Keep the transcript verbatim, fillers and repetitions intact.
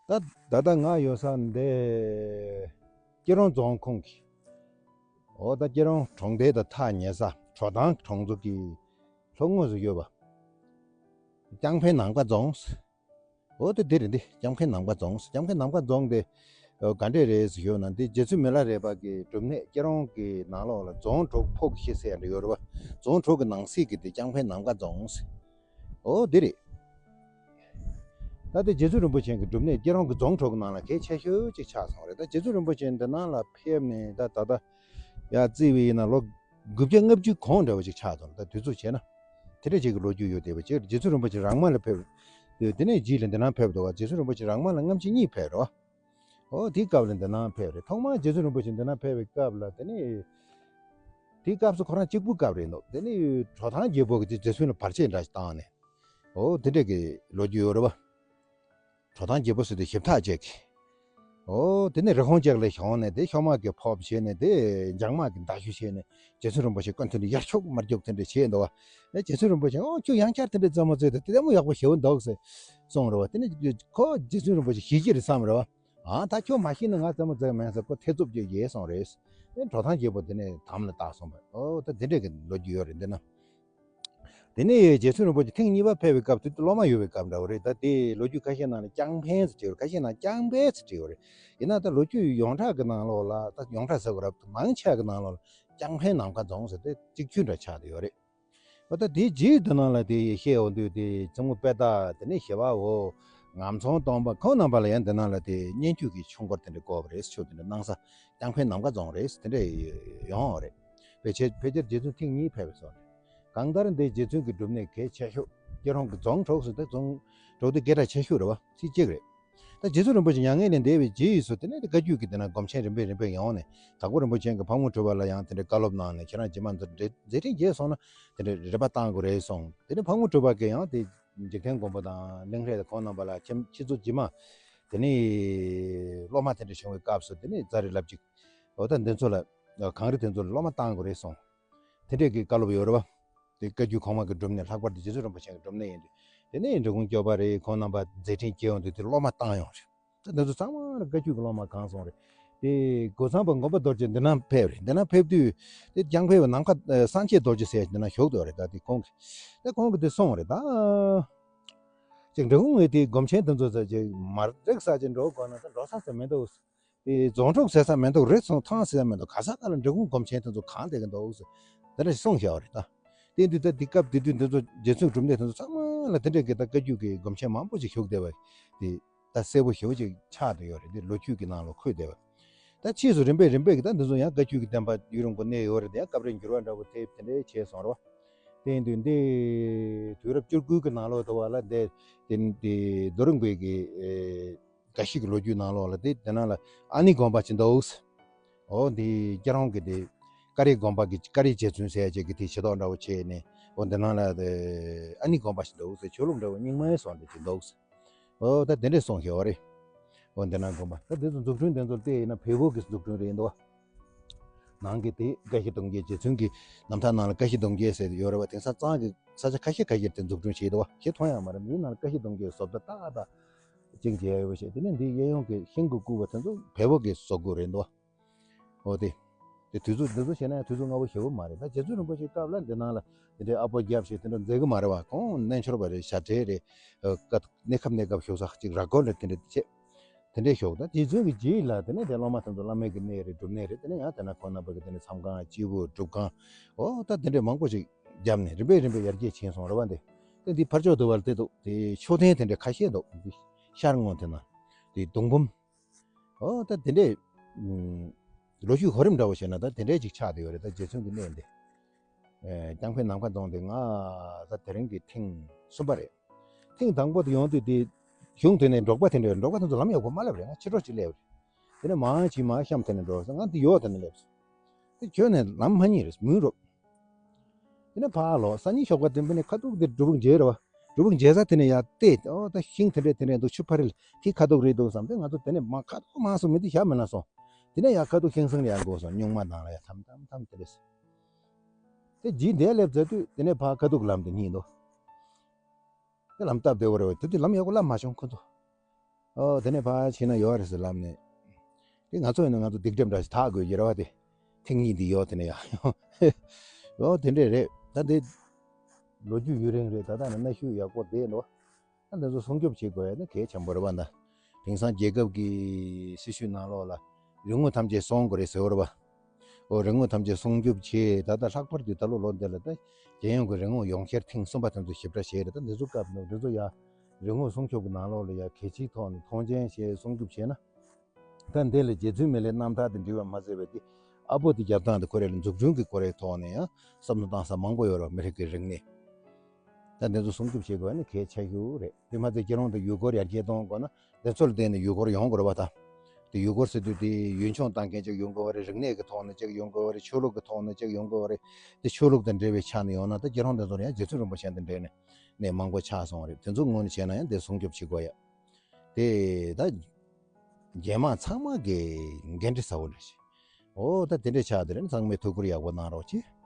ད་ད་ལྟ་ང་ཡོད་ས་འདི་སྐྱིད་རོང་རྫོང་ཁོངས་ཀྱི། འོ་ད་སྐྱིད་རོང་གྲོང་རྡལ་དང་ཐག་ཉེ་ས་གྲོ་ཐང་གྲོང་ཚོ་གི་ལྷོ་ངོས་སུ་ཡོད་པ། ལྕང་ཕན་ནམ་མཁའ་རྫོང་། འོ་དེ་འདི་རེད། འདི་ལྕང་ཕན་ནམ་མཁའ་རྫོང་། ལྕང་ཕན་ནམ་མཁའ་རྫོང་དེ་ག་འདྲས་རེད་ཟེར་ཞུས་ན། འདི་རྗེ་བཙུན་མི་ལ་རས་པ་གི་སྒྲུབ་གནས་སྐྱིད་རོང་གི་ནང་ལོགས་ལ་རྫོང་དྲུག་ཕོག་བཞི་ཟེར་ཡ་འདྲ་ཡོད་རེད་པ། རྫོང་དྲུག་གི་ནང་གསེས་ཀྱི་འདི་ལྕང་ཕན་ནམ་མཁའ་རྫོང་ཟེར། འོ་འདི་རེད། ད་ལྟ་རྗེ་བཙུན་རིན་པོ་ཆེ་གི་སྒྲུབ་གནས་སྐྱིད་རོང་གི་རྫོང་དྲུག་གི་ནང་ལ་གལ་ཆེ་ཤོས་ཅིག་ཆགས་སོང་རེད། ད་རྗེ་བཙུན་རིན་པོ་ཆེ་འདི་ནང་ལ་ཕེབས་ནས་ད་ད་ལྟ་ཡར་བརྩིས་པ་ཡིན་ན་ལོ་དགུ་བརྒྱ་ལྔ་བཅུ་གོང་འདྲ་བོ་ཅིག་ཆགས་སོང་རེད། ད་དུས་ཚོད་བྱས་ན་དེ་འདྲ་ཅིག་གི་ལོ་རྒྱུས་ཡོད་བསྡད་པ་ཅིག་རེད། རྗེ་བཙུན་རིན་པོ་ཆེ་རང་མ་ལ་ཕེབས། དེ་དེ་ནས་རྗེས་ལ་འདི་ནང་ཕེབས་འདུག་བ། རྗེ་བཙུན་རིན་པོ་ཆེ་རང་མ་ལ་སྔ་ཕྱི་གཉིས་ཕེབས་རེད་བ། ཨོ་དེའི་སྐབས་ལ་འདི་ནང་ཕེབས་རེད། ཐོག་མར་རྗེ་བཙུན་རིན་པོ་ཆེ་འདི་ནང་ཕེབས་པའི་སྐབས་ལ་དེ་ནས་དེའི་སྐབས་སུ་ཁོ་རང་གཅིག་པུ་སྐབས་རེད་འདུག་དེ་ནས་གྲོ་ཐང་རྒྱལ་པོ་གིས་དེ་རྗེ་བཙུན་ལ་བར་ཆད་འདྲ་ཞིག་བཏང་ནས། ཨོ་དེ་འདྲ་གི་ལོ་རྒྱུས་ཡོད་རེད་བ། གྲོ་ཐང་རྒྱལ་པོ་ཟེར་དུས་ཞིབ་ཐག་བཅད་གི། ཨོ་དེ་ནས་རི་ཁོང་ཅིག་ལ་ཞོན་ནས་དེ་ཤོག་དམག་གིས་ཕོབ་བྱས་ནས་དེ་འཇང་དམག་གིས་མདའ་གཞུ་བྱས་ནས་རྗེ་བཙུན་རིན་པོ་ཆེ་སྐུ་མདུན་དུ་ཡར་ཤོག་མར་རྒྱུག་དེ་འདྲ་བྱས་འདུག་བ། ཨེ་རྗེ་བཙུན་རིན་པོ་ཆེ་ཨོ་ཁྱོད་ཡང་བསྐྱར་དེ་འདྲ་རྩེད་མོ་རྩེས་ཏེ་དེ་ལྟད་མོ་ཡག་པོ་ཞེ་པོ་འདུག་ཟེར་གསུངས་རེད་བ། དེ་ནས་ཁོ་རྗེ་བཙུན་རིན་པོ་ཆེ་ཞེད་ཀྱི་རེད་བསམ་རེད་བ། ཨ་ད་ཁྱོད་མ་ཤེས་ན་ང་རྩེད་མོ་རྩེ་གི་མེད་ཟེར་ཁོ་ཐེ་ཚོམ་གྱིས་ཡལ་སོང་རེད། ཨེ་གྲོ་ཐང་རྒྱལ་པོ་དེ་ནས་དམ་ལ་བཏགས་སོང་བ། ཨོ་ད་དེ་འདྲ་གི་ལོ་རྒྱུས་ཡོད་རེད་འདི་ན། དེ་ནས་རྗེ་བཙུན་རིན་པོ་ཆེ་ཐེངས་གཉིས་པ་ཕེབས་པའི་སྐབས་དེ་སློབ་མ་ཡོད་པའི་སྐབས་འདྲ་བོ་རེད། ད་དེ་ལོ་རྒྱུས་ཁ་ཤས་ནང་ལ་ལྕང་ཕན་ཟེར་བྲིས་ཡོད་རེད། ཁ་ཤས་ནང་ལྕང་པན་ཟེར་བྲིས་ཡོད་རེད། ཡིན་ན་ད་ལོ་རྒྱུས་ཡོངས་གྲགས་ཀྱི་ནང་ལོགས་ལ་ད་ཡོངས་གྲགས་ཟེར་དགོས་རེད། མང་ཆེ་བ་གི་ནང་ལོགས་ལ་ལྕང་ཕན་ནམ་མཁའ་རྫོང་ཟེར་དེ་གཅིག་གྱུར་འདྲ་ཆགས་བསྡད་ཡོད་རེད། ཨོ་ད་དེའི་རྗེས་དེ་ནང་ལ་དེ་བཤད་འོང་དུས་དེ་བཙུན་མོ་དཔལ་རྟགས་དེ་ནས་ཞི་བ་འོ་ངམ་ཚང་སྟོན་པ་ཁོང་རྣམ་པ་ལ་ཡང་དེ་ནང་ལ་དེ་སྙན་བརྒྱུད་ཀྱི་ཆོས་འཁོར་དེ་འདྲ་བསྐོར་བ་རེད། ཆོས་དེ་འདྲ་གནང་ས་ལྕང་ཕན་ནམ་མཁའ་རྫོང་རེད། དེ་འདྲ་ཡོང་བ་རེད། ཕལ་ཆེར་ཕལ་ཆེར་རྗེ་བཙུན་ཐེངས་གཉིས་ཕེབས་པའི་སོང་རེད། གང་ལྟར་འདི་རྗེ་བཙུན་གྱི་སྒྲུབ་གནས་གལ་ཆེ་ཤོས་སྐྱིད་རོང་གི་རྫོང་དྲུག་ཟེར་ཏེ་རྫོང་དྲུག་དེ་སྐད་གྲགས་ཆེ་ཤོས་རེད་བ། ཚིག་གཅིག་རེད། ད་རྗེ་བཙུན་རིན་པོ་ཆེ་མྱ་ངན་ལས་འདས་པའི་རྗེས་སུ་དེ་ནས་དེ་བཀའ་བརྒྱུད་ཀྱི་དེ་ན་སྒོམ་ཆེན་རིམ་པས་རིམ་པས་ཡོང་ནས་དྭགས་པོ་རིན་པོ་ཆེ་གིས་ཕག་མོ་གྲུ་པ་ལ་ཡང་དེ་འདྲའི་བཀའ་སློབ་གནང་ནས་ཁྱེད་རང་རྗེས་མ་མཛད་མཛད་འཕྲིན་རྒྱས་སོང་ན་དེ་འདྲའི་རེ་བ་བཏང་དགོས་རེད་གསུངས། དེ་ནས་ཕག་མོ་གྲུ་པ་གིས་ཡང་དེ་འཇིག་རྟེན་མགོན་པོ་དང་གླིང་རས་དང་ཁོང་རྣམ་པ་ལ་ཁྱེད་ཁྱེད་ཚོ་རྗེས་མ་དེ་ནས་སློབ་མ་དེ་འདྲ་བྱུང་བའི་སྐབས་སུ་དེ་ནས་ཛ་རེ་ལབ་ཅིག་འོ་ད་འདི་ཚོ་ལ་གངས་རི་དེ་ཚོ་ལ་སློབ་མ་བཏང་དགོས་རེད་གསུངས། དེ་འདྲས་ཀྱི་བཀའ་སློབ་ཡོད་རེད་བ། དེ་བཀའ་བརྒྱུད་གོང་མ་གི་སྒྲུབ་གནས་ལྷག་པར་དུ་རྗེ་བཙུན་རིན་པོ་ཆེ་གི་སྒྲུབ་གནས་ཡིན་དུས། དེ་ནས་འབྲི་གུང་སྐྱོབ་པ་རེད། ཁོང་རྣམ་པ་མཛད་འཕྲིན་རྒྱས་ཡོང་དུས་དེ་སློབ་མ་བཏང་ཡོང་རེད། ད་འདི་ཚོ་ཚང་མ་ལ་བཀའ་བརྒྱུད་ཀྱི་སློབ་མ་གང་སོང་རེད། དེ་སྒོ་བཟང་པོ་མགོན་པོ་རྡོ་རྗེ་འདི་ན་ཕེབས་རེད། འདི་ན་ཕེབས་དུས་དེ་ལྕང་ཕན་པའི་ནམ་མཁའ་ཨ་སངས་རྒྱས་རྡོ་རྗེ་ཟེར་འདི་ན་བཞུགས་འདུག་རེད། ད་དེ་ཁོང་གི་ད་ཁོང་གི་དེ་སོང་རེད་ད། ཅིག་འབྲི་གུང་ངས་དེ་སྒོམ་ཆེན་དེ་ཚོ་ཚོ་ཅིག་མར་རེག་ས་ཅིག་འགྲོ་དགོས་ན་ད་འགྲོ་ས་ཟེར་མི་འདུག་དེ་རྫོང་དྲུག་ཟེར་ས་མི་འདུག་རི་སོང་ཐང་ཟེར་ས་མི་འདུག་ག་ས་ག་ལ་འབྲི་གུང་སྒོམ་ཆེན་དེ་ཚོ་གང་བསྡད་ཀྱི་འདུག་ཟེར། དེ་འདྲ་གསུངས་བཞག་པ་རེད་ད། དེ་དུས་ད་དེ་སྐབས་དེ་དུས་འདི་ཚོ་རྗེ་བཙུན་སྒྲུབ་གནས་དེ་ཚོ་ཚང་མ་ལ་དེ་འདྲ་གི་ད་བཀའ་བརྒྱུད་ཀྱི་སྒོམ་ཆེན་མང་པོ་ཞིག་བཞུགས་བསྡད་པ་དེ་ད་གསལ་པོ་ཞེ་པོ་ཅིག་ཆགས་བསྡད་ཡོད་རེད། དེ་ལོ་རྒྱུས་ཀྱི་ནང་ལ་འཁོད་བསྡད་པ། ད་ཕྱིས་སུ་རིམ་པས་རིམ་པས་ཀྱི་ད་འདི་ཚོ་ཡང་བཀའ་བརྒྱུད་ཀྱི་བསྟན་པ་ཡུན་རིང་པོ་གནས་ཡོད་རེད། དེ་ཡང་སྐབས་རེ་འགྱུར་བ་འདྲ་པོ་ཐེབས་དེ་འདྲ་བྱས་སོང་རེད་བ། དེ་ཡིན་དུས་འདི་དུས་རབས་བཅུ་དགུ་གི་ནང་ལོགས་དུ་བ་ལ་འདི་དེ་འདི་རྡོ་རིང་པའི་གི་ཨེ། འགའ་ཞིག་གི་ལོ་རྒྱུས་ནང་ལོགས་ལ་དེ་དེ་ནང་ལ་ཨ་ནི་དགོན་པ་ཅིག་འདུག་འོ་འདི་སྐྱ་རོང་གི་དེ་ཀ་རི་དགོན་པ་གི་ཀ་རི་རྗེ་བཙུན་ཟེར་ཡ་ཅིག་གི་དེ་བྱེ་ཏོག་འདྲ་བོ་བྱས་ནས། འོ་འདི་ནང་ལ་དེ་ཨ་ནི་དགོན་པ་ཞིག་འདུག་ཟེར། ཆོས་ལུགས་འདྲ་བོ་རྙིང་མའི་བཟོ་འདྲ་ཅིག་འདུག་འོ་ད་དེ་འདྲས་གསུངས་བཞག་པ་རེད། འོ་འདི་ནང་དགོན་པ་ད་དེ་ཚོ་འཛུགས་སྐྲུན་དེ་ཚོ་བལྟས་ཡིན་ན་བལ་པོ་གི་འཛུགས་སྐྲུན་རེད་འདུག་ནང་གི་དེ་བཀའ་བཞི་སྟོང་བརྒྱད། རྗེ་བཙུན་གྱི་རྣམ་ཐར་ནང་ལ་བཀའ་བཞི་སྟོང་བརྒྱད་ཟེར་ཡོད་རེད་བ། དེང་སང་གཙང་གི་ས་ཆ་ཁ་ཤས་ཁ་ཤས་དེ་འཛུགས་སྐྲུན་བྱས་འདུག་བ། ཞིག་མཐོང་ཡག་མ་རེད། མིའི་ནང་ལ་བཀའ་བཞི་སྟོང་བརྒྱད་བཟོ་ལྟ་ཏག་ཏག་ཅིག་མཇལ་ཡོད་པ་ཞིག་དེ་ནས་འདི་གཡས་གཡོན་གྱི་ཤིང་གིས་བསྐུར་བ་དེ་ཚོ་བལ་པོ་གིས་བཟོ་དགོས་རེད་འདུག་འོ་དེ། དེ་དུས་ཚོད་འདི་ཚོ་བྱས་ན་ཡང་དུས་ཚོད་སྔ་པོ་ཞེ་པོ་མ་རེད། ད་རྗེ་བཙུན་རིན་པོ་ཆེའི་སྐབས་ལ་འདི་ནང་ལ་དེ་འདྲའི་ཨ་ཕོ་རྒྱབ་ཞིག་དེ་འདྲ་མཛད་གི་མ་རེད་བ། ཁོང་རྣལ་འབྱོར་པ་རེད། ཞབས་གྲལ་རེད། སྐབས་གནས་སྐབས་གནས་སྐབས་ཞུགས་ས་ཅིག་ར་སྐོར་རེད། དེ་འདྲ་བྱས། དེ་འདྲའི་ཞོག་ད་རྗེ་བཙུན་གྱི་རྗེས་ལ་དེ་ནས་དེ་སློབ་མ་དེ་ཚོ་བླ་མེད་ཀྱི་གནས་རེད། སྒྲུབ་གནས་རེད། དེ་ནས་ཡང་དེ་ན་ཁོང་རྣམ་པ་གི་དེ་ནས་མཚམས་ཁང་། སྤྱིལ་བུ། སྒྲུབ་ཁང་། འོ་ད་དེ་འདྲའི་མང་པོ་ཞིག་བརྒྱབ་ནས་རིམ་པས་རིམ་པས་ཡར་རྒྱས་ཕྱིན་སོང་རེད་བ། འདི་དེ་འདི་ཕར་ཕྱོགས་དུ་བར་དེ་འདུག་དེ་མཆོད་རྟེན་དེ་འདྲ་ཁ་ཤས་འདུག་འདི་ཤར་ངོས་དེ་ན་དེ་གདུང་འབུམ། འོ་ད་དེ་འདྲའི་ལོ་རྒྱུས་གོ་རིམ་འདྲ་བོ་བྱས་ན་ད་དེ་འདྲའི་ཅིག་ཆགས་བསྡད་ཡོད་རེད། ད་རྗེ་བཙུན་གྱི་གནས་འདི། ཨེ་ལྕང་ཕན་ནམ་མཁའ་རྫོང་དེ་ང་ད་དེ་རིང་གི་ཐེངས་གསུམ་པ་རེད། ཐེངས་དང་པོ་དེ་ཡོང་དུས་དེ་གཞུང་དེ་ནས་འབྲོག་པ་དེ་འདྲ། འབྲོག་པ་དེ་ཚོ་ལམ་ཡག་པོ་མ་སླེབས་རེད། ང་ཕྱི་དྲོ་ཅིག་སླེབས་རེད། དེ་ནས་མར་ཕྱིན། མར་གཤམ་དེ་ནས་འགྲོ་ང་དེ་ཡོག་དེ་ནས་སླེབས་སོང་། དེ་ཁྱོན་ནས་ལམ་མ་རྙེད་རེད། མུན་རུབ། དེ་ནས་ཕར་ལོག་སང་ཉིན་ཞོགས་པ་དེ་འབུ་ནས་ཁ་ཐུག་དེ་སྒྲུབ་ཕུག་མཇལ་རེད་བ། སྒྲུབ་ཕུག་མཇལ་ས་དེ་ནས་ཡར་བལྟས། ཨོ་ད་ཤིང་དེ་འདྲས་དེ་འདྲས་འདུག་ཆུ་ཕ་རི་ལ་དེ་ཁ་ཐུག་རེད་འདུག་བསམ་སྟེ་ང་ཚོ་དེ་ནས་མར་ཁ་ཐུག་མར་སོང་མི་དེ་ཞབས་མི་ན་སོང་། དེ་ནས་ཡར་ཁ་ཐུག་ཤིང་སང་ལ་ཡར་འགོ་སོང་། སྨྱུག་མ་ནང་ལ་ཡར་འཐམ་འཐམ་འཐམ་དེ་རེད། དེ་རྗེས་འདས་སླེབས་ཚར་དུས་དེ་ནས་ཕར་ཁ་ཐུག་ལམ་དེ་རྙེད་འདུག་དེ་ལམ་སྟབས་བདེ་བོ་རེད་བ། དེ་དུས་ལམ་ཡག་པོ་སླེབས་མ་བྱུང་ཁོ་ཚོ། ཨོ་དེ་ནས་ཕར་ཕྱིན་ན་ཡོད་རེད་ཟེར་ལབ་ནས། དེ་ང་ཚོ་ཡིན་ན་ང་ཚོ་སྡིག་སྒྲིབ་འདྲ་ཞིག་དག་དགོས་ཀྱི་རེད་བ། དེ་ཐེངས་གཉིས་འདི་ཡོད་དེ་ནས་ཡང་ཡོད་དེ་འདྲས་རེད། ད་འདི་ལོ་རྒྱུས་ཡུན་རིང་རེད། ད་ལྟ་ནས་གནའ་ཤུལ་ཡག་པོ་བསྡད་འདུག་ད་འདི་ཚོ་སྲུང་སྐྱོབ་བྱེད་དགོས་ཡ་ནི་གལ་ཆེན་པོ་རེད་བ། ད་དེང་སང་རྒྱལ་ཁབ་ཀྱི་སྲིད་ཇུས་ནང་ལོགས་ལ་རིག་དངོས་ཐམས་ཅད་སྲུང་དགོས་རེད་ཟེར་བ་རེད་བ། འོ་རིག་དངོས་ཐམས་ཅད་སྲུང་སྐྱོབ་བྱེད། ད་ལྟ་ལྷག་པར་དུ་ད་ལོ་ལོ་འདི་ལ་ད་རྒྱལ་ཡོངས་ཀྱི་རིག་དངོས་ཡོངས་ཁྱབ་ཐེངས་གསུམ་པ་དེ་ཚོ་ཞིབ་ཕྲ་བྱས་རེད། ད་འདི་ཚོ་སྐབས་ནང་འདི་ཚོ་ཡ་རིག་དངོས་སྲུང་སྐྱོབ་ཀྱི་ནང་ལོགས་ལ་ཡ་གལ་ཆེའི་ཐོག་ནས་མཐོང་ཆེན་བྱས་སྲུང་སྐྱོབ་བྱས་ན། ད་འདི་ལ་རྗེ་བཙུན་མི་ལའི་རྣམ་ཐར་དང་འབྲེལ་བ་མ་ཟད་པའི་དེ་ཨ་པོ་དེ་རྒྱབ་སྟངས་དེ་ཁོ་རེ་ལ་འཛུགས་སྐྲུན་གྱི་སྐོར་རེའི་ཐོག་ནས་ཡང་བསམ་བློ་བཏང་ས་མང་པོ་ཡོད་རེད། མི་རིགས་ཀྱི་རིག་གནས། ད་འདི་ཚོ་སྲུང་སྐྱོབ་བྱེད་དགོས་ནི་གལ་ཆེ་ཤོས་རེད། དེ་མ་ཚད་ཁྱེད་རང་དང་ཡུལ་སྐོར་ཡར་རྒྱས་གཏོང་དགོས་ན་འདི་ཚོ་ལ་བརྟེན་ནས་ཡུལ་སྐོར་ཡོང་དགོས་རེད་བ། ད་དེ་ཡུལ་སྐོར་ཟེར་དུས་དེ་ཡུལ་མཆོང་བཏང་མཁན་ཅིག་ཡོང་དགོས་པ་རེད། རིག་གནས་ཀྱི་ཐོག་ནས་ཅིག་ཡོང་དགོས་པ་རེད། ཆོས་ལུགས་ཀྱི་ཐོག་ནས་ཅིག་ཡོང་དགོས་པ་རེད། དེ་ཆོས་ལུགས་དང་འབྲེལ་བའི་ཆ་ནས་ཡོང་ན་ད་ཁྱེད་རང་དེ་ཚོ་ལ་ཡང་རྗེ་བཙུན་རིན་པོ་ཆེ་དང་འབྲེལ་ནས་ནས་མང་པོ་ཆགས་སོང་བ་རེད། དེ་ཚོ་ངོས་ནས་བྱས་ན་ཡང་དེ་སྲུང་སྐྱོབ་བྱེད་དགོས་ཡ། དེ་ད་རྒྱལ་དམངས་ཚང་མ་གི་འགན་འཁྲི་ཟབ་པོ་རེད། འོ་ད་དེ་འདྲའི་ཆགས་དེ་རེད། ཚང་མས་ཐུགས་ཁུར་ཡག་པོ་གནང་རོགས་གྱིས།